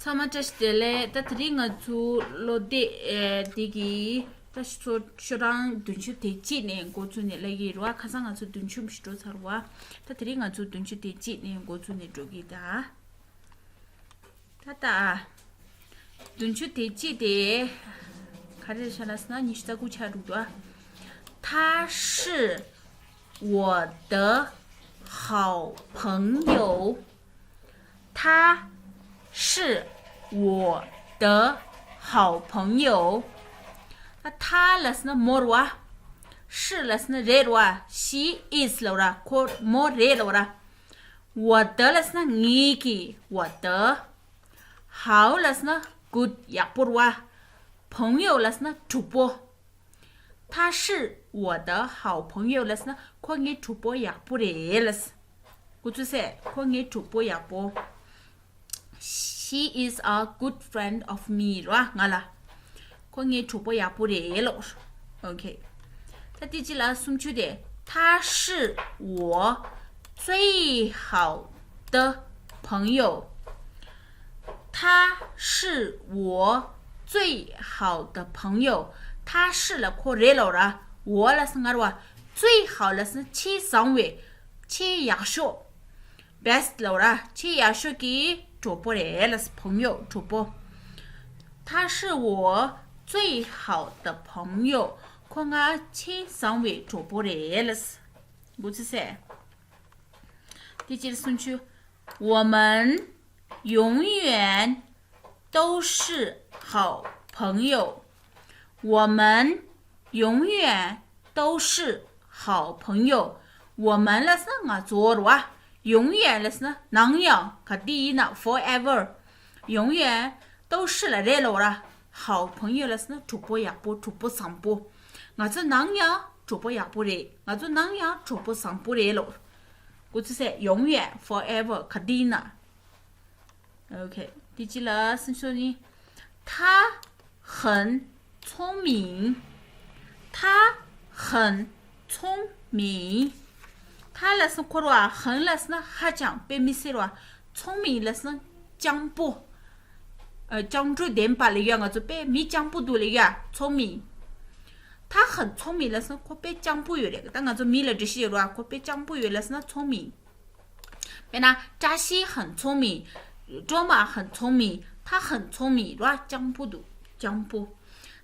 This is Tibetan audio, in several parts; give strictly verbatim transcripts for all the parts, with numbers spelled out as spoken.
ཚང་མ་བཀྲ་ཤིས་བདེ་ལེགས། ད་དེ་རིང་ང་ཚོ་བློ་བདེ་ཨེ་དེ་གི་ད་ཤོ་ཤོ་གྲངས་བདུན་ཅུ་དོན་གཅིག་ནས་འགོ་ཚུགས་ནས་སླེབས་ཀྱི་རེད་བ། ཁ་སང་ང་ཚོ་བདུན་ཅུ་ཞིག་འགྲོ་ཚར་བ། ད་དེ་རིང་ང་ཚོ་བདུན་ཅུ་དོན་གཅིག་ནས་འགོ་ཚུགས་ནས་འགྲོ་གི་ད། ད་ད། བདུན་ཅུ་དོན་གཅིག་དེ་ག་རེ་རེད་ཤག་ལབ་ན་ཉི་ཤུ་རྩ་དགུ་ཆགས་འདུག་ད། 他是我的好朋友。 他是我的好朋友。 ད་他་ལབ་ཟེར་ན་མོ་རེད་བ། 是་ལབ་ཟེར་ན་རེད་བ། She is ལབ་ར། ཁོ་མོ་རེད་ལབ་ར། 我的་ལབ་ཟེར་ན་ངའི་གི། 我的། 好་ལབ་ཟེར་ན་good ཡག་པོ་རེད་བ། 朋友་ལབ་ཟེར་ན་གྲོགས་པོ། 他是我的好朋友 ལབ་ཟེར་ན་ཁོ་ངའི་གྲོགས་པོ་ཡག་པོ་རེད་ལབ། འགོ་ཚུགས་སེ། ཁོ་ངའི་གྲོགས་པོ་ཡག་པོ། She is a good friend of me ར། ང་ལ། ཁོ་ངའི་གྲོགས་པོ་ཡག་པོ་རེད་ལོ། Okay. ད་དེ་གཅིག་ལ་སུམ་ཅུ་དེ། 他是我最好的朋友。 他是我最好的朋友。 他是ལབ་ཁོ་རེད་ལབ་ར། 我ལབ་ཟེར་ང་རེད་བ། 最好ལབ་ཟེར་ཆེས་བཟང་བའི། ཆེས་ཡག་ཤོས། Best ལབ་ར། ཆེས་ཡག་ཤོས་ཀྱི་གྲོགས་པོ་རེད་ལབ་ཟེར། 朋友གྲོགས་པོ། 他是我最好的朋友。 ཁོ་ང་ཆེས་བཟང་བའི་གྲོགས་པོ་རེད་ལབ་ཟེར། འགོ་ཚུགས་སེ། དེ་གཅིག་ལ་སུམ་ཅུ། 我们永远都是好朋友。 我们永远都是好朋友。 我们ལབ་ཟེར་ན་ང་ཚོ་རེད་བ། 永远ལབ་ཟེར་ན་ནམ་ཡང་། ག་དུས་ཡིན་ན། forever། 永远都是ལབ་རེད་ལབ་ར། 好朋友ལབ་ཟེར་ན་གྲོགས་པོ་ཡག་པོ། གྲོགས་པོ་བཟང་པོ། ང་ཚོ་ནམ་ཡང་གྲོགས་པོ་ཡག་པོ་རེད། ང་ཚོ་ནམ་ཡང་གྲོགས་པོ་བཟང་པོ་རེད་ལབ། འགོ་ཚུགས་སེ། 永远། forever། ག་དུས་ཡིན་ན། Okay. དེ་གཅིག་ལ་སུམ་ཅུ་གཉིས། 他很聪明。 他很聪明。 他ལབ་ཟེར་ན་ཁོ་རེད་བ། 很ལབ་ཟེར་ན་ཧ་ཅང་དཔེ་མི་སྲིད་རེད་བ། 聪明ལབ་ཟེར་ན་སྤྱང་པོ། ཨ། སྤྱང་གྲུང་ལྡན་པ་ལབ་ཡ། ང་ཚོ་དཔེ་མི་སྤྱང་པོ་འདུག་ལབ་ཡ། 聪明། 他很聪明ལབ་ཟེར་ན་ཁོ་དཔེ་སྤྱང་པོ་ཡོད་རེད། ད་ང་ཚོ་མི་ལ་འགྲེལ་བཤད་ཡོད་རེད་བ། ཁོ་དཔེ་སྤྱང་པོ་ཡོད་ལབ་ཟེར་ན་聪明། དཔེར་ན། 扎西很聪明། 卓玛很聪明། 他很聪明ར། སྤྱང་པོ་འདུག་སྤྱང་པོ།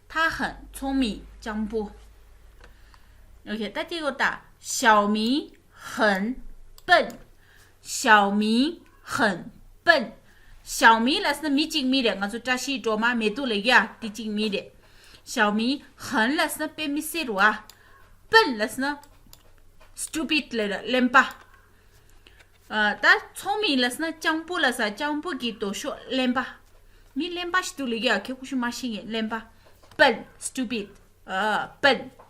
他很聪明སྤྱང་པོ། Okay. ད་དེ་གོ་ད། 小明很笨། 小明很笨། 小明ལབ་ཟེར་ན་མི་གཅིག་མི་རེད། ང་ཚོ་བཀྲ་ཤིས་སྒྲོལ་མ་མེ་ཏོག་ལབ་ཡ་དེ་གཅིག་མི་རེད། 小明很ལབ་ཟེར་ན་དཔེ་མི་སྲིད་རེད་བ། 笨ལབ་ཟེར་ན་stupid ལབ་ར། གླེན་པ། ཨ། ད་聪明ལབ་ཟེར་ན་སྤྱང་པོ་ལབ་ས། སྤྱང་པོ་གི་ལྡོག་ཕྱོགས་གླེན་པ། མི་གླེན་པ་ཞིག་འདུག་ལབ་ཡ། ཁྱེད་ཀུ་ཤུ་མ་ཤེས་ངེས། གླེན་པ། 笨། stupid། ཨ། 笨།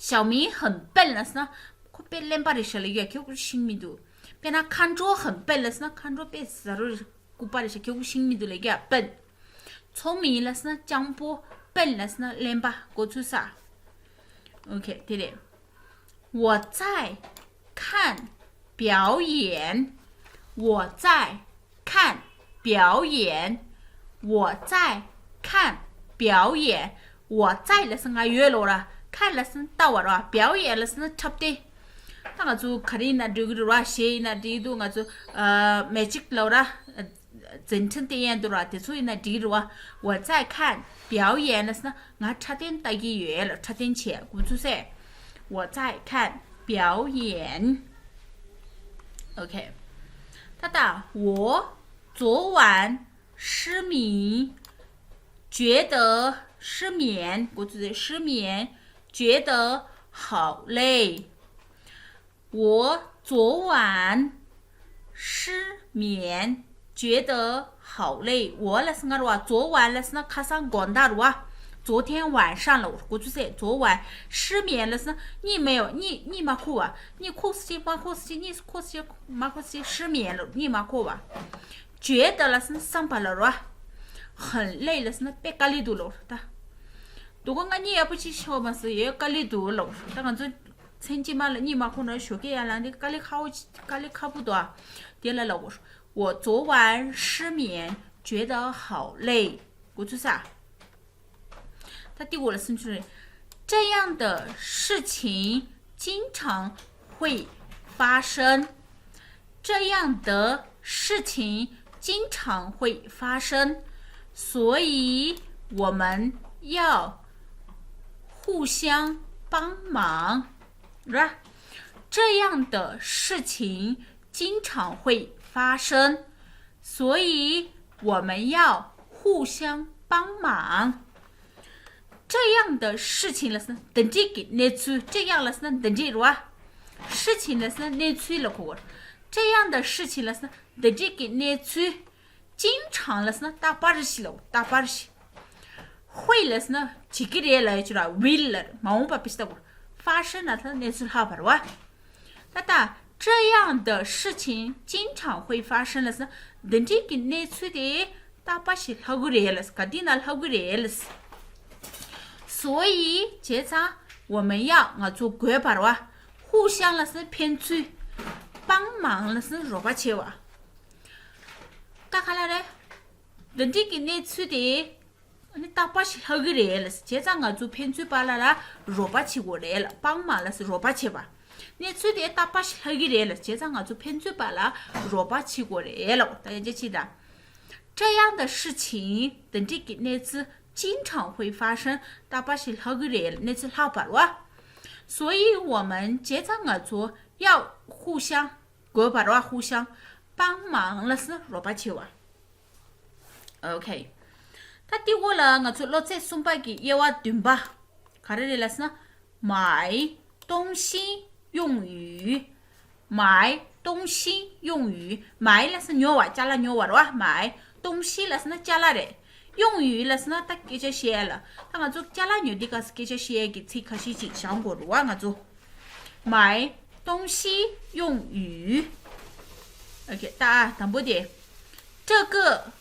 小明很笨ལབ་ཟེར་ན་ཁོ་དཔེ་གླེན་པ་རེད་ཤག་ལབ་ཡ། ཁྱེད་ཀུ་ཤེས་མི་འདུག་དཔེར་ན། 康卓很笨ལབ་ཟེར་ན་康卓དཔེ་ཟ་རུ་ལྐུགས་པ་རེད་ཤག་ཁྱེད་ཀུ་ཤེས་མི་འདུག་ལབ་ཡ། 笨། 聪明ལབ་ཟེར་ན་སྤྱང་པོ། 笨ལབ་ཟེར་ན་གླེན་པ། འགོ་ཚུགས་ས། Okay. དེ་རེད། 我在看表演。 我在看表演。 我在看表演。 我在ལབ་ཟེར་ན་ང་ཡོད་ལབ་ར། 看ལབ་ཟེར་ན་ལྟ་བ་ར། 表演ལབ་ཟེར་ན་འཁྲབ་སྟོན། ད་ང་ཚོ་ག་རེ་ཡིན་ན་འགྲིག་གི་རེད་བ། གཞས་ཡིན་ན་འགྲིག་འདུག་ང་ཚོ་ཨ། མེ་ཇིག་ལབ་ར། འཛིན་གྲྭ་དེ་ཡང་འདུག་ར། དེ་ཚོ་ཡིན་ན་འགྲིག་རེད་བ། 我在看表演ལབ་ཟེར་ན་ང་འཁྲབ་སྟོན་ལྟ་གི་ཡོད་ལབ། འཁྲབ་སྟོན་བྱས། འགོ་ཚུགས་སེ། 我在看表演。 Okay. ད་ད། 我昨晚失眠，觉得失眠。 འགོ་ཚུགས་སེ། 失眠，觉得好累。 我昨晚失眠，觉得好累。 我ལབ་ཟེར་ན་ང་རེད་བ། 昨晚ལབ་ཟེར་ན་ཁ་སང་དགོང་དག་རེད་བ། 昨天晚上ལབ། འགོ་ཚུགས་སེ། 昨晚། 失眠ལབ་ཟེར་ན་གཉིད་མེད་པ། གཉིད་གཉིད་མ་ཁུག་པ། གཉིད་ཁུག་སྲིད་མ་ཁུག་སྲིད། གཉིད་ཁུག་སྲིད་མ་ཁུག་སྲིད། 失眠ལབ། གཉིད་མ་ཁུག་པ། 觉得ལབ་ཟེར་ན་བསམ་པ་ལབ་རེད་བ། 很累ལབ་ཟེར་ན་དཔེ་དཀའ་ལས་འདུག་ལབ་རེད་ད། དུས་ཀ་ང་གཉིད་ཡག་པོ་ཅིག་ཤོར་མ་སོང་། ཡོད། དཀའ་ལས་འདུག་ལབ་རེད་ད། ང་ཚོ་མཚན་དཀྱིལ་མ་ལ་གཉིད་མ་ཁུག་ན་ཞོགས་ཀས་ཡར་ལངས་དུས་དཀའ་ལས་ཁག་པོ། དཀའ་ལས་ཁག་པོ་འདུག་ཨ། དེ་ལ་ལབ་དགོས། 我昨晚失眠，觉得好累。 འགོ་ཚུགས་ས། ད་དེ་འོག་ལ་སུམ་ཅུ་རེད། 这样的事情经常会发生。这样的事情经常会发生，所以我们要互相帮忙。 这样的事情经常会发生，所以我们要互相帮忙。 这样的事情 ལབ་ན་འདི་འདྲའི་གི་གནས་ཚུལ། 这样 ལབ་ན་འདི་འདྲའི་རེད་བ། 事情 ལབ་ན་གནས་ཚུལ་ལ་གོ་དགོས། 这样的事情 ལབ་ན་འདི་འདྲའི་གི་གནས་ཚུལ། 经常 ལབ་ན་རྟག་པར་ཞིག་ལ། རྟག་པར་ཞིག 会 ལབ་ན་བྱེད་ཀྱི་རེད་ལབ་ཡོད་ཀྱི་ར། will ལ་མ་འོངས་པ་དཔེ་ཞིག་ལྟ་དགོས། 发生 ལབ་ན་གནས་ཚུལ་ལྷག་པ་རེད་བ། ད་ལྟ 这样的事情经常会发生 ལབ་ན་འདི་འདྲའི་གི་གནས་ཚུལ་དེ་རྟག་པར་ཞིག་ལྷག་གི་རེད་ལབ། ག་དུས་ན་ལྷག་གི་རེད་ལབ། 所以 བྱས་ཙང་我们要 ང་ཚོ་དགོས་པ་རེད་བ། 互相 ལབ་ན་ཕན་ཚུན། 帮忙 ལབ་ན་རོགས་པ་བྱེད་པ། ད་ག་ལ་རེད། འདི་འདྲའི་གི་གནས་ཚུལ་དེ་ཨ་ནི་རྟག་པར་ཞིག་ལྷག་གི་རེད་ལབ། བྱས་ཙང་ང་ཚོ་ཕན་ཚུན་བར་ལ་ལ་རོགས་པ་བྱེད་དགོས་རེད་ལབ། 帮忙 ལབ་ཟེར་རོགས་པ་བྱེད་པ། གནས་ཚུལ་དེ་རྟག་པར་ཞིག་ལྷག་གི་རེད་ལབ། བྱས་ཙང་ང་ཚོ་ཕན་ཚུན་བར་ལ་རོགས་པ་བྱེད་དགོས་རེད་ལབ། ད་ཡང་བསྐྱར་ཅིག་ད། 这样的事情 འདི་འདྲའི་གི་གནས་ཚུལ 经常会发生 རྟག་པར་ཞིག་ལྷག་གི་རེད་ལབ། གནས་ཚུལ་ལྷག་པ་རེད་བ། 所以我们 བྱས་ཙང་ང་ཚོ་要互相 དགོས་པ་རེད་བ། 互相། 帮忙 ལབ་ཟེར་ན་རོགས་པ་བྱེད་པ། ཨོ་ཁེ། ད་དེ་འོག་ལ་ང་ཚོ་སློབ་ཚན་གསུམ་པ་གི་དབྱེ་བ་བདུན་པ། ག་རེ་རེད་ལབ་ཟེར་ན། 买东西用语། 买东西用语། 买 ལབ་ཟེར་ན་ཉོ་བ། ཅ་ལག་ཉོ་བ་རེད་བ། 买东西 ལབ་ཟེར་ན་ཅ་ལག་རེད། 用语 ལབ་ཟེར་ན་ད་སྐད་ཆ་བཤད་ཡ་ལ། ད་ང་ཚོ་ཅ་ལག་ཉོ་དུས་སྐབས་སུ་སྐད་ཆ་བཤད་ཡ་གི་ཚིག་ཁ་ཤས་ཅིག་སྦྱང་དགོས་རེད་བ་ང་ཚོ། 买东西用语。 ཨོ་ཁེ། ད་དང་པོ་དེ། 这个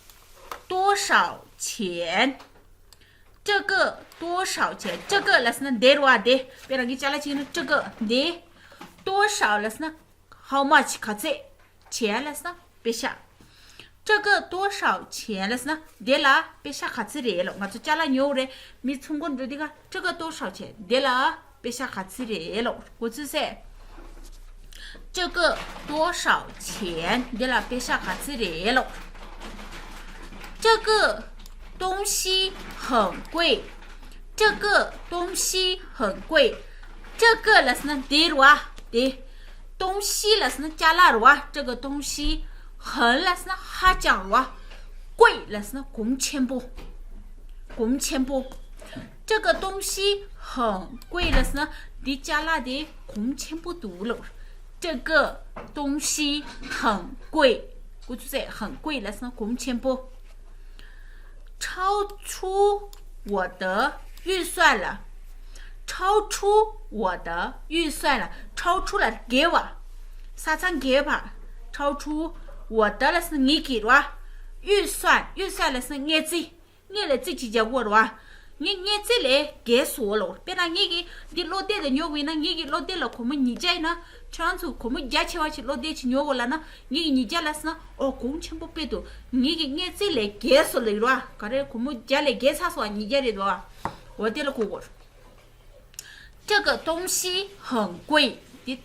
多少钱། 这个多少钱། 这个 ལབ་ཟེར་ན་འདི་རེད་བ། འདི། དཔེར་ན་ངས་ཅ་ལག་ཅིག་ན། 这个 འདི། 多少 ལབ་ཟེར་ན་how much། ག་ཚད། 钱 ལབ་ཟེར་ན་པེ་ཤག། 这个多少钱 ལབ་ཟེར་ན་འདི་ལ་པེ་ཤག་ག་ཚད་རེད་ལབ། ང་ཚོ་ཅ་ལག་ཉོ་རེད། མི་ཚོང་ཁང་འགྲོ་དུས་ཀ 这个多少钱། འདི་ལ་པེ་ཤག་ག་ཚད་རེད་ལབ། འགོ་ཚུགས་སེ། 这个多少钱། འདི་ལ་པེ་ཤག་ག་ཚད་རེད་ལབ། 这个东西很贵། 这个东西很贵། 这个 ལབ་ཟེར་ན་འདི་རེད་བ། འདི། 东西 ལབ་ཟེར་ན་ཅ་ལག་རེད་བ། 这个东西། 很 ལབ་ཟེར་ན་ཧ་ཅང་རེད་བ། 贵 ལབ་ཟེར་ན་གོང་ཆེན་པོ། གོང་ཆེན་པོ། 这个东西很贵 ལབ་ཟེར་ན་འདི་ཅ་ལག་དེ་གོང་ཆེན་པོ་འདུག་ལབ། 这个东西很贵། འགོ་ཚུགས་སེ། 很贵 ལབ་ཟེར་ན་གོང་ཆེན་པོ། 超出我的预算了། 超出我的预算了། 超出 ལ་བརྒལ་བ། ས་མཚམས་བརྒལ་བ། 超出我的 ལབ་ཟེར་ན་ངེད་ཀྱི་རེད་བ། 预算། 预算 ལབ་ཟེར་ན་དངུལ་རྩིས། དངུལ་ལ་རྩིས་ཅིག་རྒྱག་དགོས་རེད་བ། ངའི་དངུལ་རྩིས་ལས་བརྒལ་སོང་ལབ། དཔེར་ན་ངེད་ཀྱིས་འདི་གློག་སྡེ་ལ་ཉོ་དགོས་ཡིན་ན། ངེད་ཀྱི་གློག་སྡེ་ལ་སྒོར་མོ་ཉིས་བརྒྱ་ཡིན་ན། ཁྱེད་རང་ཚོ་སྒོར་མོ་བརྒྱ་ཆེ་བ་ཞིག་གློག་སྡེ་ཞིག་ཉོ་དགོས་ལབ་ན། ངེད་ཀྱིས་ཉིས་བརྒྱ་ལབ་ཟེར་ན། ཨོ། གོང་ཆེན་པོ་དཔེ་འདུག། ངེད་ཀྱི་དངུལ་རྩིས་ལས་བརྒལ་སོང་ལབ་ཡོད་རེད་བ། ག་རེ། སྒོར་མོ་བརྒྱ་ལས་བརྒལ་ཚར་སོང་བ། ཉིས་བརྒྱ་རེད་འདུག་བ། འོ་དེ་ལ་གོ་དགོས། 这个东西很贵། འདི་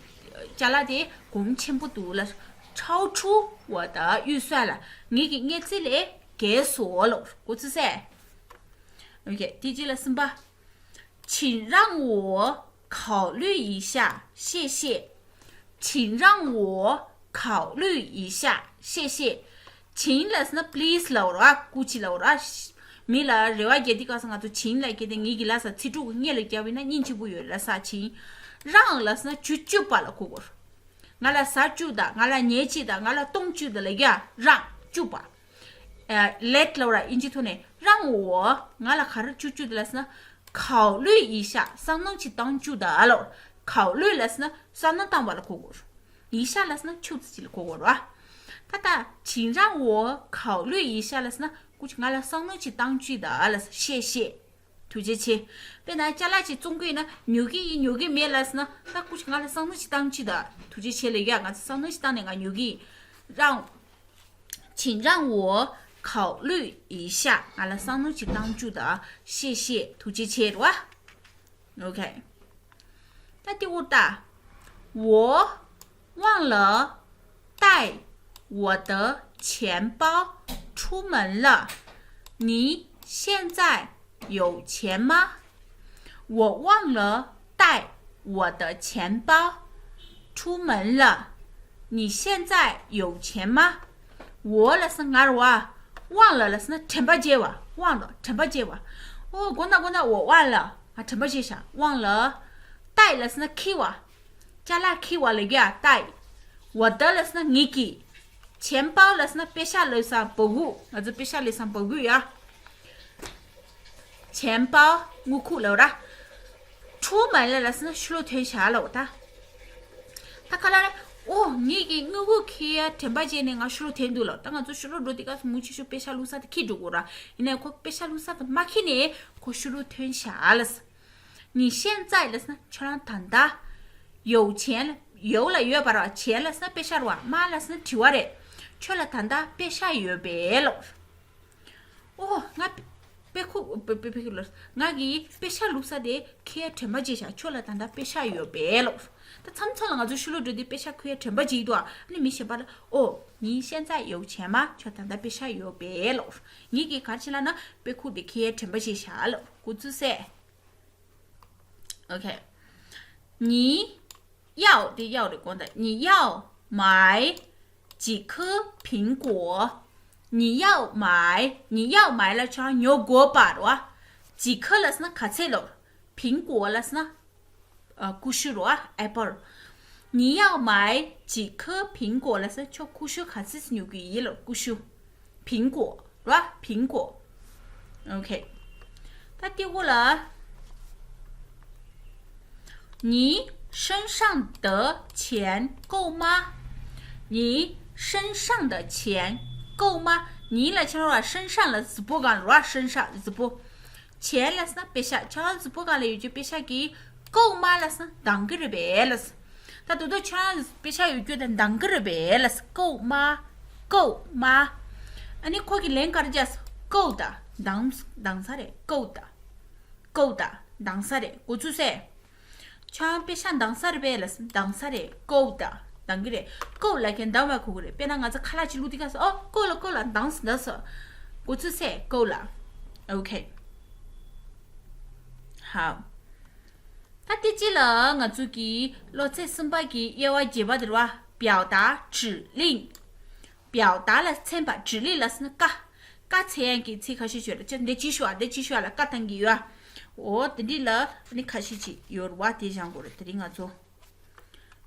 ཅ་ལག་དེ་གོང་ཆེན་པོ་འདུག་ལབ། 超出我的预算了། ངེད་ཀྱི་དངུལ་རྩིས་ལས་བརྒལ་སོང་ལབ། འགོ་ཚུགས་སེ། ཨོ་ཁེ། དེ་རྗེས་ལ་གསུམ་པ། 请让我考虑一下，谢谢། 请让我考虑一下，谢谢། 请 ལབ་ཟེར་ན་please ལབ་རེད་བ། སྐུ་མཁྱེན་ལབ་རེད་བ། མི་ལ་རེ་བ་རྒྱག་དུས་སྐབས་སུ་ང་ཚོ་请ལབ་ཀྱི་དེ། ངེད་ཀྱི་ལབ་ས་ཚིག་གྲོགས་ཀྱི་སྔོན་ལ་བརྒྱབ་པ་ཡིན་ན་སྙིང་རྗེ་པོ་ཡོད་ལབ་ས། 请། 让 ལབ་ཟེར་ན་ཇུས་བཅུག་པ་ལ་གོ་དགོས། ང་ལ་ཟ་བཅུག་དང་། ང་ལ་ཉལ་བཅུག་དང་། ང་ལ་བཏུང་བཅུག་དང་ལབ་ཀྱི་ཡ། 让། བཅུག་པ། ཨ། let ལབ་ར། དབྱིན་ཇི་ཐོག་ནས། 让我། ང་ལ་ག་རེ་བཅུག་བཅུག་དང་ལབ་ཟེར་ན། 考虑一下། བསམ་བློ་ཅིག་བཏང་བཅུག་དང་ལབ། 考虑 ལབ་ཟེར་ན་བསམ་བློ་བཏང་བ་ལ་གོ་དགོས། 一下 ལབ་ཟེར་ན་ཆུ་ཚོད་ཅིག་ལ་གོ་དགོས་རེད་བ། ད་ལྟ། 请让我考虑一下 ལབ་ཟེར་ན། སྐུ་མཁྱེན། ང་ལ་བསམ་བློ་ཅིག་བཏང་བཅུག་དང་ལབ་ཟེར། 谢谢། ཐུགས་རྗེ་ཆེ། དཔེར་ན་ཅ་ལག་ཅིག་བཙོང་གི་ཡིན་ན། ཉོ་གི་ཡིན། ཉོ་གི་མེད་ལབ་ཟེར་ན། ད་སྐུ་མཁྱེན། ང་ལ་བསམ་བློ་ཅིག་བཏང་བཅུག་དང་། ཐུགས་རྗེ་ཆེ་ལབ་ཀྱི་ཡ། ང་ཚོ་བསམ་བློ་ཅིག་བཏང་ནས་ང་ཉོ་གི་ཡིན། 让། 请让我考虑一下。 ང་ལ་བསམ་བློ་ཅིག་བཏང་བཅུག་དང་། 谢谢། ཐུགས་རྗེ་ཆེ་རེད་བ། OK། 那第五道，我忘了带我的钱包出门了，你现在有钱吗？我忘了带我的钱包出门了，你现在有钱吗？ 我 ལབ་ས་ང་རེད་བ། 忘了 ལབ་ས་ན་དྲན་པ་བརྗེད་པ། 忘了 དྲན་པ་བརྗེད་པ། ཨོ་དགོངས་དག་དགོངས་དག 我忘了 ང་དྲན་པ་བརྗེད་ཤག 忘了། 带 ལབ་ས་ན་འཁྱེར་བ། ཅ་ལག་འཁྱེར་བ་ལབ་ཀྱི་ཡ། 带། 我的 ལབ་ས་ན་ངེད་ཀྱི། 钱包 ལབ་ས་ན་པེ་ཤག་ལོས་ས་བ་གུ། ང་ཚོ་པེ་ཤག་ལོས་ས་བ་གུ་ཡ། 钱包། དངུལ་ཁུག་ལབ་ར། 出门了 ལབ་ས་ན་ཕྱི་ལོགས་ཐོན་ཤག་ལབ་ད། ད་ག་ལ་རེད། ཨོ་ངེད་ཀྱི་དངུལ་ཁུག་འཁྱེར་ཡ་དྲན་པ་བརྗེད་ནས་ང་ཕྱི་ལོགས་ཐོན་འདུག་ལབ། ད་ང་ཚོ་ཕྱི་ལོགས་འགྲོ་དུས་སྐབས་སུ་མུ་མཐུད་ཤོག་པེ་ཤག་བླུགས་ས་དེ་འཁྱེར་འགྲོ་དགོས་ར། ཡིན་ནའི་ཁོ་པེ་ཤག་བླུགས་ས་དེ་མ་འཁྱེར་ནས་ཁོ་ཕྱི་ལོགས་ཐོན་ཤག་ལབ། 你现在 ལབ་ས་ན་ཁྱོད་རང་ད་ལྟ། 有钱 ལབ། 有 ལབ་ཡོད་པ་ར། 钱 ལབ་ས་ན་པེ་ཤག་ར་བ། 吗 ལབ་ས་ན་དྲི་བ་རེད། ཁྱོད་ལ་ད་ལྟ་པེ་ཤག་ཡོད་པས་ལབ། ཨོ་ང་དཔེ་ཁུག་དཔེ་དཔེ་ཁུག་ལ་ང་གིས་པེ་ཤག་བླུགས་ས་དེ་འཁྱེར་ཡ་དྲན་པ་བརྗེད་ཤག་ཁྱོད་ལ་ད་ལྟ་པེ་ཤག་ཡོད་པས་ལབ། ད་མཚམས་མཚམས་ལ་ང་ཚོ་ཕྱི་ལོགས་འགྲོ་དུས་པེ་ཤག་འཁྱེར་ཡ་དྲན་པ་བརྗེད་འདུག་ཨ་ནི་མི་གཞན་པ་ལ་ཨོ་你现在有钱吗 ཁྱོད་ད་ལྟ་པེ་ཤག་ཡོད་པས་ལབ། ངེད་ཀྱིས་ག་རེ་བྱེད་ལབ་ན་དཔེ་ཁུག་དེ་འཁྱེར་ཡ་དྲན་པ་བརྗེད་ཤག་ལབ། 我就说 OK། 你要 དེ་要 རེད་དགོངས་དག 你要买几颗苹果 你要买 你要买 ལབ་ཆ་ཉོ་དགོས་པ་རེད་བ། 几颗 ལབ་ས་ན་ག་ཚད་ལབ། 苹果 ལབ་ས་ན་ཨ་ཀུ་ཤུ་རེད་བ། apple། 你要买几颗苹果 ལབ་ས་ན་ཁྱོད་ཀུ་ཤུ་ག་ཚད་ཉོ་གི་ཡིན་ལབ། ཀུ་ཤུ། 苹果 རེད་བ། 苹果། OK། ད་དེ་གོ་ལ། 你身上的钱够吗？你身上的钱够吗？ 你 ལབ་ཆ་ར་བ། 身上 ལབ་གཟུགས་པོ་གང་རེད་བ། 身上 གཟུགས་པོ། 钱 ལབ་ས་ན་པེ་ཤག་ཁྱོད་རང་གཟུགས་པོ་གང་ལ་ཡོད་རྒྱུ་པེ་ཤག་གི 够吗 ལབ་ས་ན་འདང་གི་རེད་པས་ལབ། ད་དུ་དུ་ཁྱོད་རང་པེ་ཤག་ཡོད་རྒྱུ་དེ་འདང་གི་རེད་པས་ལབ། 够吗། 够吗། ཨ་ནི་ཁོ་གི་ལན་ག་རེ་རྒྱག 够的། འདང་འདང་ས་རེད། 够的། 够的། འདང་ས་རེད། 我就说 ཁྱོད་རང་པེ་ཤག་འདང་ས་རེད་པས་ལབ། འདང་ས་རེད། 够的། འདང་གི་རེད། 够 ལབ་མཁན་འདང་བ་གོ་གི་རེད། དཔེར་ན་ང་ཚོ་ཁ་ལག་ཅིག་བླུགས་དུས་སྐབས་སུ་ཨོ་够了够了། འདང་སོང་འདང་སོང་། 我就说够了། OK། 好། ད་དེ་རྗེས་ལ་ང་ཚོ་གི་སློབ་ཚན་གསུམ་པ་གི་དབྱེ་བ་བརྒྱད་པ་དེ་རེད་བ། 表达指令། 表达 ལ་མཚན་པ། 指令 ལབ་ས་ན་བཀའ། བཀའ་འཚལ་ཡག་གི་ཚིག་ཁ་ཤས་ཤིག་ཡོད་རེད། ཅི་འདི་ཅི་ཞུ་བ་འདི་ཅི་ཞུ་བ་ལ་བཀའ་བཏང་གི་ཡོད། འོ་དེ་འདྲ་ལ་ནི་ཁ་ཤས་ཤིག་ཡོད་རེད་བ། དེ་སྦྱང་དགོས་རེད། དེ་རིང་ང་ཚོ།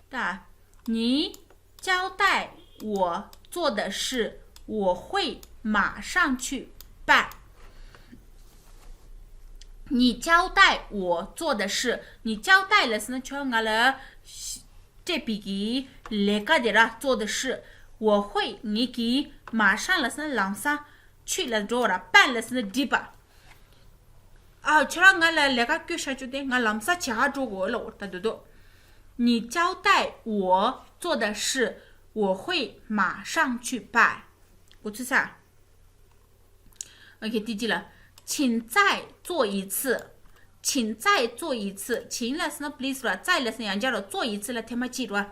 的，你交代我做的事，我会马上去办。你交代我做的事，你交代 ལབ་ས་ན་ཁྱོད་ང་ལ་སྤྲད་པའི་གི་ལས་ཀ་དེ་ར། 做的事，我会 ངེད་ཀྱིས། 马上 ལབ་ས་ན་ལམ་སང་། 去 ལ་འགྲོ་བ་ར། 办 ལབ་ས་ན་སྒྲིག་པ། ཨ། ཁྱོད་རང་ང་ལ་ལས་ཀ་བསྐྱོན་བཞག་རྒྱུ་དེ་ང་ལམ་སང་བྱེད་ག་འགྲོ་དགོས་ལབ། ད་དུ་དུ། 你交代我做的事，我会马上去办。 我去啥？OK，第几了？请再做一次，请再做一次。 请 ལབ་ས་ན་please ར། 再 ལབ་ས་ན་ཡང་བསྐྱར་ར། 做一次 ལ་ཐེངས་མ་གཅིག་ར།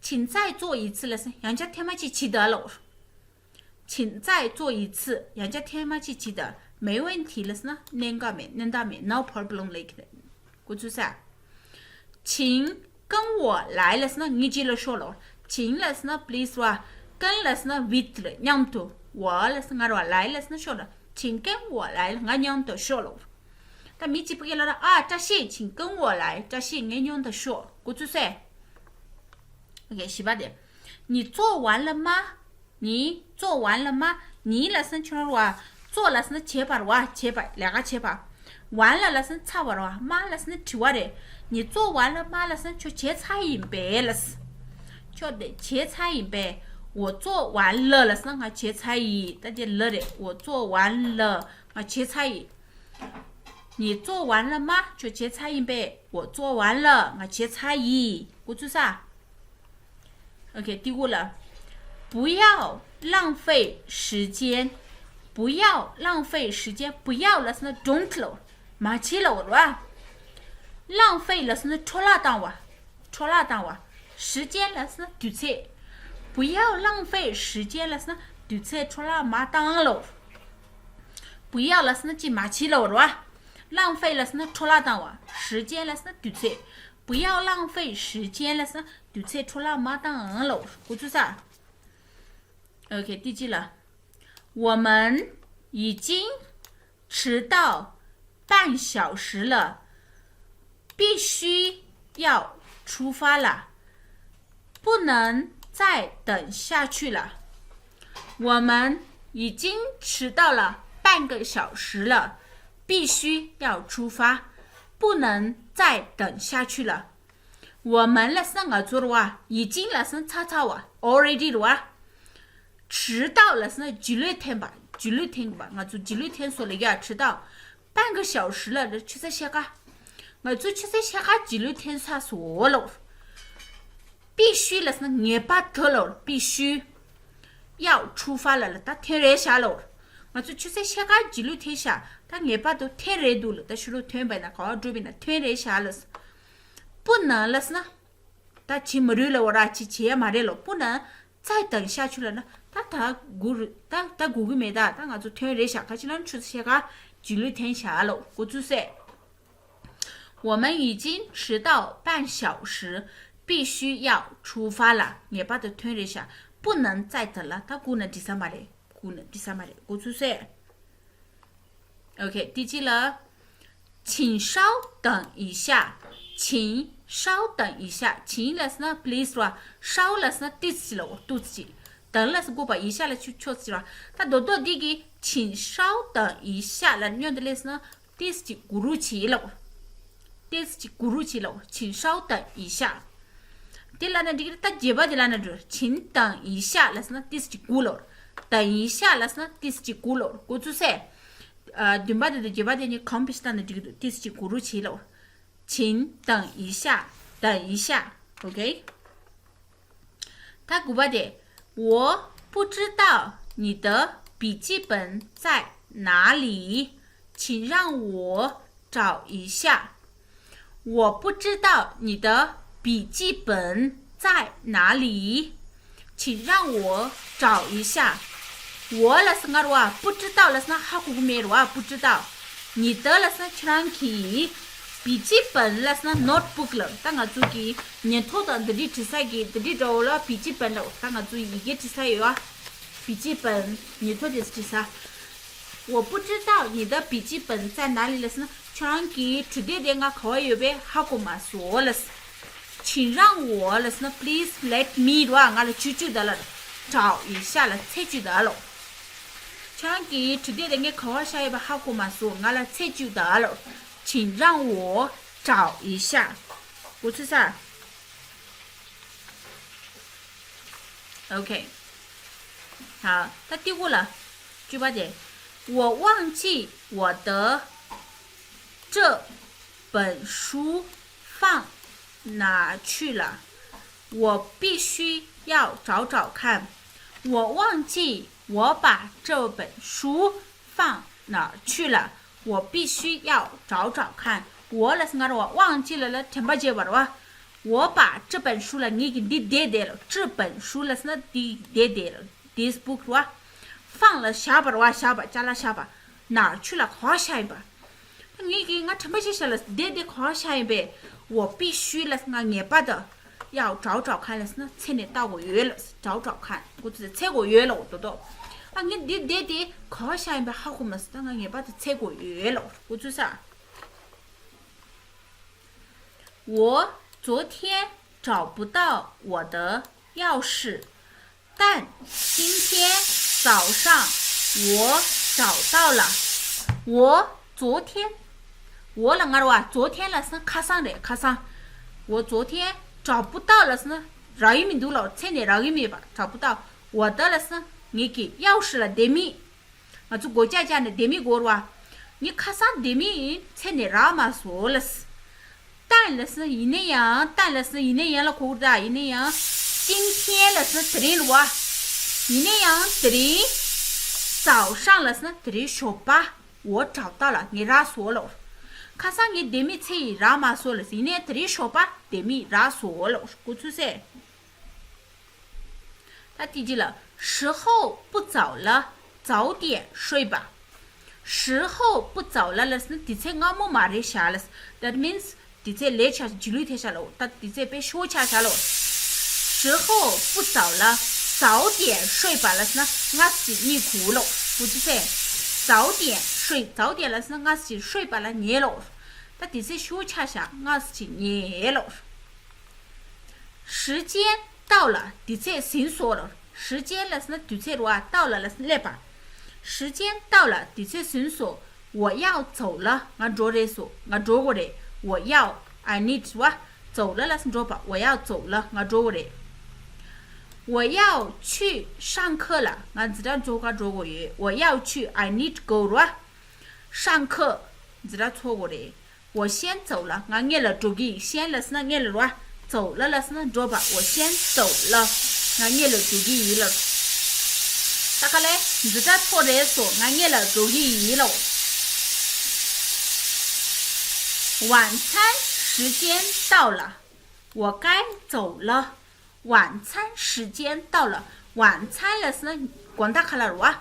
请再做一次 ལབ་ས་ན་ཡང་བསྐྱར་ཐེངས་མ་གཅིག་བྱེད་ད་ལབ། 请再做一次། ཡང་བསྐྱར་ཐེངས་མ་གཅིག་བྱེད་ད། 没问题 ལབ་ས་ན་གནད་འགག་མེད། གནད་འགག་མེད། No problem ལབ་ཀྱི་རེད། 我去啥？ 请跟我来 ལབ་ས་ན་ངའི་རྗེས་ལ་ཤོག་ལབ། 请 ལབ་ས་ན་please ར། 跟 ལབ་ས་ན་with རེད། མཉམ་དུ། 我 ལབ་ས་ན་ང་ར་བ། 来 ལབ་ས་ན་ཤོག་ལབ། 请跟我来 ལབ། ང་མཉམ་དུ་ཤོག་ལབ། ད་མི་གཅིག་པུ་གི་ལ་ར། 啊， བཀྲ་ཤིས། 请跟我来། བཀྲ་ཤིས། ངའི་མཉམ་དུ་ཤོག 我去啥？ OK། བཞི་པ་དེ། 你做完了吗？ 你做完了吗？ 你 ལབ་ས་ན་ཁྱོད་ར་བ། 做 ལབ་ས་ན་བྱས་པ་ར་བ། བྱས་པ། ལས་ཀ་བྱས་པ། 完了 ལབ་ས་ན་ཚར་བ་ར་བ། 吗 ལབ་ས་ན་དྲི་བ་རེད། 你做完了吗 ལབ་ས་ན་ཁྱོད་བྱས་ཚར་ཡིན་པས་ལབ། ཁྱོད་དེ་བྱས་ཚར་ཡིན་པས། 我做完了 ལབ་ས་ན་ང་བྱས་ཚར་ཡིན། ད་དེ་ལ་རེད། 我做完了། ང་བྱས་ཚར་ཡིན། 你做完了吗？ ཁྱོད་བྱས་ཚར་ཡིན་པས། 我做完了། ང་བྱས་ཚར་ཡིན། 我去啥？ OK，第五了，不要浪费时间，不要浪费时间。不要 ལབ་སོང་ན་don't ལབ། མ་བྱེད་ལབ་རེད་བ། 浪费 ལབ་སོང་ན་འཕྲོ་བརླག་བཏང་བ། འཕྲོ་བརླག་བཏང་བ། 时间 ལབ་སོང་ན་དུས་ཚོད། 不要浪费时间 ལབ་སོང་ན་དུས་ཚོད་འཕྲོ་བརླག་མ་བཏང་ལབ། 不要 ལབ་སོང་ན་ཅི་མ་བྱེད་ལབ་རེད་བ། 浪费 ལབ་སོང་ན་འཕྲོ་བརླག་བཏང་བ། 时间 ལབ་སོང་ན་དུས་ཚོད། 不要浪费时间 ལབ་སོང་ན་དུས་ཚོད་འཕྲོ་བརླག་མ་བཏང་ལབ། འགོ་ཚུགས་ས། ཨོ་ཁེ། དེ་གཅིག་ལ། 我们已经迟到半小时了，必须要出发了，不能再等下去了。我们已经迟到了半个小时了，必须要出发，不能再等下去了。 我们 ལབ་སོང་ན་ང་ཚོ་རེད་བ། 已经 ལབ་སོང་ན་ཚར་ཚར་བ། already རེད་བ། 迟到 ལབ་སོང་ན་རྗེས་ལུས་ཐོན་པ། རྗེས་ལུས་ཐོན་པ། ང་ཚོ་རྗེས་ལུས་ཐོན་སོང་ལབ་ཡ། 迟到半个小时了 ལ་ཆུ་ཚོད་ཕྱེད་ཀ། ང་ཚོ་ཆུ་ཚོད་ཕྱེད་ཀ་རྗེས་ལུས་ཐོན་ཚར་སོང་ལབ། 必须 ལབ་སོང་ན་ངེས་པར་དུ་ལབ། 必须 要出发了 ལ་ད་ཐོན་རན་ཤག་ལབ། ང་ཚོ་ཆུ་ཚོད་ཕྱེད་ཀ་རྗེས་ལུས་ཐོན་ཤག་ད་ངེས་པར་དུ་ཐོན་རན་འདུག་ལབ། ད་ཕྱི་ལོགས་ཐོན་པ་ཡིན་ན། ག་པར་འགྲོ་བ་ཡིན་ན་ཐོན་རན་ཤག་ལབ། 不能 ལབ་སོང་ན་ད་བྱེད་མི་རུང་ལབ་རེད་བ། ཅི་བྱེད་ཡ་མ་རེད་ལབ། 不能再等下去了 ན་ད་ད་དགོས་རེད། ད་ད་དགོས་ཀྱི་མེད། ད་ད་ང་ཚོ་ཐོན་རན་ཤག་ག་ཅི་ལབ་ན་ཆུ་ཚོད་ཕྱེད་ཀ་རྗེས་ལུས་ཐོན་ཤག་ལབ། འགོ་ཚུགས་ས། 我们已经迟到半小时，必须要出发了。 ངེས་པར་དུ་ཐོན་རན་ཤག 不能再等了 ད་སྒུག་ན་འགྲིག་ས་མ་རེད། སྒུག་ན་འགྲིག་ས་མ་རེད། འགོ་ཚུགས་ས། ཨོ་ཁེ། དེ་གཅིག་ལ། 请稍等一下。 请稍等一下。 请 ལབ་སོང་ན་please རེད་བ། 稍 ལབ་སོང་ན་ཏོག་ཙམ་ལབ། ཏོག་ཙམ། 等 ལབ་སོང་ན་སྒུག་པ། 一下 ལབ་སོང་ན་ཆུ་ཚོད་ཅིག་རེད་བ། ད་རྡོག་རྡོག་འདི་གི 请稍等一下 ལ་མཉམ་དུ་སླེབས་སོང་ན་ཏོག་ཙམ་སྒུག་རོགས་བྱེད་ལབ། ཏོག་ཙམ་སྒུག་རོགས་བྱེད་ལབ། 请稍等一下། དེ་ལབ་ན་འགྲིག་གི་རེད། ད་བརྒྱད་པ་དེ་ལབ་ན་འགྲིག 请等一下 ལབ་སོང་ན་ཏོག་ཙམ་སྒུག་ལབ། 等一下 ལབ་སོང་ན་ཏོག་ཙམ་སྒུག་ལབ། འགོ་ཚུགས་ས། ཨ། བདུན་པ་དེ་དང་བརྒྱད་པ་དེ་གཉིས་གོམ་པ་བྱས་བཏང་ན་འགྲིག་གི་འདུག་ཏོག་ཙམ་སྒུག་རོགས་བྱེད་ལབ། 请等一下，等一下。 ཨོ་ཁེ། ད་དགུ་པ་དེ། 我不知道你的笔记本在哪里，请让我找一下。 我不知道你的笔记本在哪里，请让我找一下。 我 ལབ་སོང་ན་ང་རེད་བ། 不知道 ལབ་སོང་ན་ཧ་གོ་གི་མེད་རེད་བ། 不知道། 你的 ལབ་སོང་ན་ཁྱེད་རང་གི། 笔记本 ལབ་སོང་ན་notebook ལབ། ད་ང་ཚོ་གི་ཉིན་ཐོ་དང་འདི་འདྲའི་འབྲི་ས་གི་འདི་འདྲའི་འདྲ་བོ་ལ་笔记本 ལབ། ད་ང་ཚོ་ཡི་གེ་འབྲི་ས་ཡོད་བ། 笔记本། ཉིན་ཐོ་དེ་འབྲི་ས། 我不知道你的笔记本在哪里 ལབ་སོང་ན་ཁྱེད་རང་གི་འཕྲུལ་དེབ་དེ་ང་ག་བ་ཡོད་པས་ཧ་གོ་མ་སོང་ལབ། 请让我 ལབ་སོང་ན་please let me རེད་བ། ང་ལ་བྱེད་བཅུག་དང་ལབ། 找一下 ལབ། འཚོལ་བཅུག་དང་ལབ། ཁྱེད་རང་གི་འཕྲུལ་དེབ་དེ་ངས་ག་བ་བཞག་ཡོད་པ་ཧ་གོ་མ་སོང་། ང་ལ་འཚོལ་བཅུག་དང་ལབ། 请让我找一下。 འགོ་ཚུགས་ས། 好，ད་དེའི་སྐོར་ལ། བཅུ་པ་དེ། 我忘记我的这本书放哪去了，我必须要找找看。 我忘记我把这本书放哪去了，我必须要找找看。 我 ལབ་སོང་ན་ང་རེད་བ། 忘记了 ལ་དྲན་པ་བརྗེད་པ་རེད་བ། 我把这本书 ལ་ངེད་ཀྱིས་འདི་བསྡད་བསྡད་ལབ། 这本书 ལབ་སོང་ན་འདི་བསྡད་བསྡད་ལབ། This book རེད་བ། 放 ལ་བཞག་པ་རེད་བ། བཞག་པ། ཅ་ལག་བཞག་པ། 哪去了 ག་བ་བཞག་ཡིན་པ། ད་ངེད་ཀྱིས་ང་དྲན་པ་བརྗེད་ཤག་ལབ། བསྡད་བསྡད་ག་བ་བཞག་ཡིན་པས། 我必须 ལབ་སོང་ན་ངེས་པར་དུ། 要找找看 ལབ་སོང་ན་འཚོལ་ནས་ལྟ་དགོས་ཡོད་ལབ། 找找看 འགོ་ཚུགས་ས། འཚོལ་དགོས་ཡོད་ལབ། རྡོག་རྡོག་ཨ། ངས་འདི་བསྡད་དེ་ག་བ་བཞག་ཡིན་པ་ཧ་གོ་མ་སོང་། ད་ང་ངེས་པར་དུ་འཚོལ་དགོས་ཡོད་ལབ། འགོ་ཚུགས་ས། 我昨天找不到我的钥匙，但今天早上我找到了。 我昨天 我 ལབ་སོང་ན་ང་རེད་བ། 昨天 ལབ་སོང་ན་ཁ་སང་རེད། ཁ་སང་། 我昨天找不到 ལབ་སོང་ན་རག་གི་མི་འདུག་ལབ། འཚོལ་ནས་རག་གི་མེད་པ། 找不到我的 ལབ་སོང་ན་ངེད་ཀྱི་钥匙 ལ་ལྡེ་མིག་ང་ཚོ་སྒོ་ལྕགས་བཅག་ནས་ལྡེ་མིག་དགོས་རེད་བ། ངས་ཁ་སང་ལྡེ་མིག་འཚོལ་ནས་རག་མ་སོང་ལབ། 但 ལབ་སོང་ན་ཡིན་ན་ཡང་། 但 ལབ་སོང་ན་ཡིན་ན་ཡང་ལ་གོ་དགོས་རེད་ད། ཡིན་ན་ཡང་། 今天 ལབ་སོང་ན་དེ་རིང་རེད་བ། ཡིན་ན་ཡང་དེ་རིང་ 早上 ལབ་སོང་ན་དེ་རིང་ཞོགས་པ། 我找到了 ངས་རག་སོང་ལབ། ཁ་སང་ངས་ལྡེ་མིག་ཚེ་ཡིས་རག་མ་སོང་ལབ། ཡིན་ནའི་དེ་རིང་ཞོགས་པ་ལྡེ་མིག་རག་སོང་ལབ། གོ་ཚུལ་གསལ། ད་དེ་རྗེས་ལ། 时候不早了，早点睡吧。 时候不早了 ལབ་སོང་ན་དུས་ཚོད་སྔ་མོ་མ་རེད་ཤག་ལབ། That means དུས་ཚོད་ལེ་ཆགས་རྗེས་ལུས་ཐེབས་ཤག་ལབ། ད་དུས་ཚོད་དཔེ་ཤོར་ཆགས་ཤག་ལབ། 时候不早了，早点睡吧 ལབ་སོང་ན་སྔ་ཙམ་ཅིག་གཉིད་ཁུག་ལབ། གོ་ཚུལ་གསལ། 早点睡，早点 ལབ་སོང་ན་སྔ་ཙམ་ཅིག། 睡吧 ལབ་ཉལ་ལབ། ད་དུས་ཚོད་ཤོར་ཆགས་ཤག་སྔ་ཙམ་ཅིག་ཉལ་ལབ། 时间到了，དུས་ཚོད་ཟིན་སོང་ལབ། 时间 ལབ་སོང་ན་དུས་ཚོད་རེད་བ། 到了 ལབ་སོང་ན་སླེབས་པ། 时间到了，དུས་ཚོད་ཟིན་སོང་། 我要走了，ང་འགྲོ་རན་སོང་། ང་འགྲོ་དགོས་རེད། 我要，I need རེད་བ། 走了 ལབ་སོང་ན་འགྲོ་བ། 我要走了，ང་འགྲོ་དགོས་རེད། 我要去上课了，ང་འཛིན་གྲྭ་འགྲོ་ག་འགྲོ་དགོས་ཡོད། 我要去，I need go རེད་བ། 上课 འཛིན་གྲྭ་ཚོགས་དགོས་རེད། 我先走了，ང་སྔོན་ལ་འགྲོ་གི་ཡིན། 先 ལབ་སོང་ན་སྔོན་ལ་རེད་བ། 走了 ལབ་སོང་ན་འགྲོ་བ། 我先走了，ང་སྔོན་ལ་འགྲོ་གི་ཡིན་ལབ། ད་ག་ལེ། འཛིན་གྲྭ་ཚོགས་རན་སོང་། ང་སྔོན་ལ་འགྲོ་གི་ཡིན་ལབ། 晚餐时间到了，我该走了。 晚餐时间到了。 晚餐 ལབ་སོང་ན་དགོང་དག་ཁ་ལག་རེད་བ།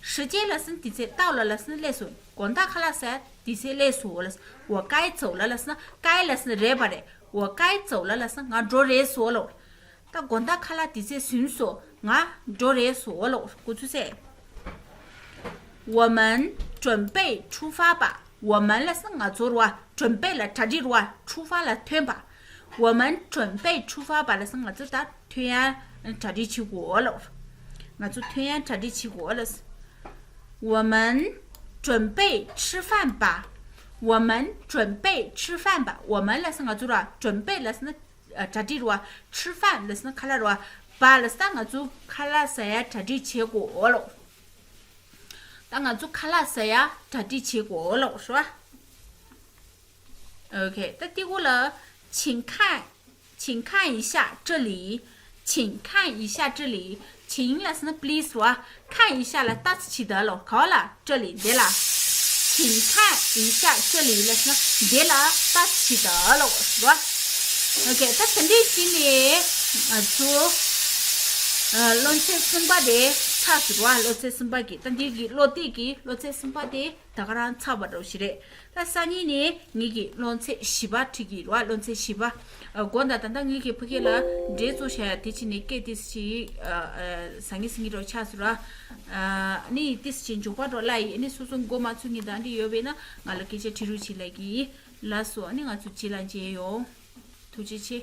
时间 ལབ་སོང་ན་དུས་ཚོད། 到了 ལབ་སོང་ན་སླེབས་སོང་། དགོང་དག་ཁ་ལག་ཟ་ཡ་དུས་ཚོད་སླེབས་སོང་ལབ། 我该走了 ལབ་སོང་ན། 该 ལབ་སོང་ན་རེད་པ་རེད། 我该走了 ལབ་སོང་ན་ང་འགྲོ་རན་སོང་ལབ། ད་དགོང་དག་ཁ་ལག་དུས་ཚོད་ཟིན་སོང་། ང་འགྲོ་རན་སོང་ལབ། གོ་ཚུལ་གསལ། 我们准备出发吧。 我们 ལབ་སོང་ན་ང་ཚོ་རེད་བ། 准备 ལ་གྲ་སྒྲིག་རེད་བ། 出发 ལ་ཐོན་པ། 我们准备出发吧 ལབ་སོང་ན་ང་ཚོ་ད་ཐོན་ཡ་གྲ་སྒྲིག་བྱེད་དགོས་ལབ། ང་ཚོ་ཐོན་ཡ་གྲ་སྒྲིག་བྱེད་དགོས་ལབ། 我们准备吃饭吧。 我们准备吃饭吧。 我们 ལབ་སོང་ན་ང་ཚོ་རེད་བ། 准备 ལབ་སོང་ན་ཨ་གྲ་སྒྲིག་རེད་བ། 吃饭 ལབ་སོང་ན་ཁ་ལག་རེད་བ། 吧 ལབ་སོང་ན་ང་ཚོ་ཁ་ལག་ཟ་ཡ་གྲ་སྒྲིག་བྱེད་དགོས་ལབ། ད་ང་ཚོ་ཁ་ལག་ཟ་ཡ་གྲ་སྒྲིག་བྱེད་དགོས་ལབ་རེད་བ། ཨོ་ཁེ། ད་དེའི་སྐོར་ལ། 请看，请看一下这里，请看一下这里。 请 ལབ་སོང་ན་please རེད་བ། 看一下 ལ་ལྟ་ཙམ་བྱེད་དང་ལབ། ག་བ་ལ། 这里། འདི་ལ། 请看一下这里 ལབ་སོང་ན་འདི་ལ་ལྟ་ཙམ་བྱེད་དང་ལབ་རེད་བ། ཨོ་ཁེ། ད་དེ་འདྲ་བྱས་ནས་ང་ཚོ་ཨ་སློབ་ཚན་གསུམ་པ་དེ་ཚར་སོང་རེད་བ། སློབ་ཚན་གསུམ་པ་གི། ད་འདི་གི་ཀློག་དེབ་ཀྱི་སློབ་ཚན་གསུམ་པ་དེ་ད་ག་རང་ཚར་བ་འདྲ་བོ་ཞིག་རེད། ད་སང་ཉིན་ནས་ངེད་ཀྱི་སློབ་ཚན་བཞི་པ་ཁྲིད་ཀྱི་རེད་བ། སློབ་ཚན་བཞི་པ། ཨ་དགོངས་དག་ད་ལྟ་ངེད་ཀྱི་ཕ་གི་ལ་འགྲེལ་བཙུགས་བྱ་ཡ་དེ་བྱས་ནས་སྐད་ཏོག་ཙམ་ཅིག་ཨ་ཨ་ཟ་ངེ་ཟིང་ངེ་འདྲ་བོ་ཆགས་སོང་ར། ཨ་ནི་ཏོག་ཙམ་ཅིག་མགྱོགས་པ་འདྲ་བོ་ལབ་ཡིན། ཨ་ནི་སོ་སོ་མགོ་མ་ཚོས་མཁན་དང་འདི་ཡོད་པས་ན་ང་ལ་སྐད་ཆ་དྲི་རོགས་བྱེད་ལབ་ཀྱི་ཡིན། ལགས་སོ། ཨ་ནི་ང་ཚོ་རྗེས་ལ་མཇལ་ཡོང་། ཐུགས་རྗེ་ཆེ།